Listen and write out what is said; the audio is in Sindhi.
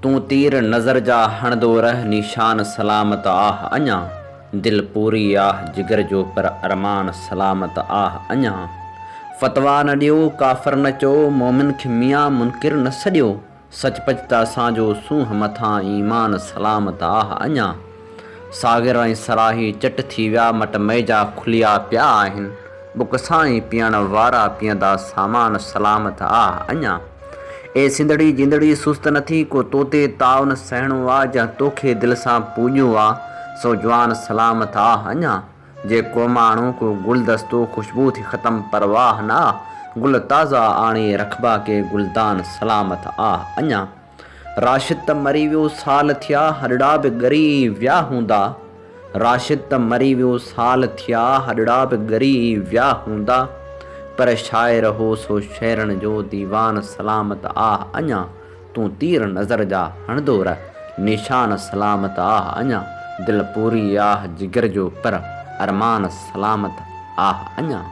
تون تير نظر جا هڻندو رهه نيشان سلامت آه اڃا. دل پوري آه جگر جو پر ارمان سلامت آه اڃا. فتويٰ نه ڏيو ڪافر نه چئو مومن کي ميان منڪر نه سڏيو. سچ پچ ته اسان جو سونهن مٿان ايمان سلامت آه اڃا. ساغر ۽ صراحي چٽ ٿي ويا مٽ مئي جا کليا پيا آهن. ٻڪ سان ئي پيئڻ وارا پيئندا سامان سلامت آه اڃا. اي سنڌڙي جندڙي سست نه ٿي ڪو توتي تاء نه سهڻو آ جنهن توکي دل سان پوڄيو آ سو جوان سلامت آه اڃا. جي ڪو ماڻهو ڪو گلدستو خوشبو ٿي ختم پرواهه نه آ گل تازا آڻي رکبا ڪي گلدان سلامت آه اڃا. راشد ته مري ويو سال ٿيا هڏڙا به ڳري ئي ويا هوندا راشد ته مري ويو سال ٿيا هڏڙا به ڳري ئي ويا هوندا پر شاعر هو سو شعرن جو ديوان سلامت آه اڃا تون تير نظر جا هڻندو رهه نيشان سلامت آه اڃا دل پوري آه جگر جو پر ارمان سلامت آه اڃا.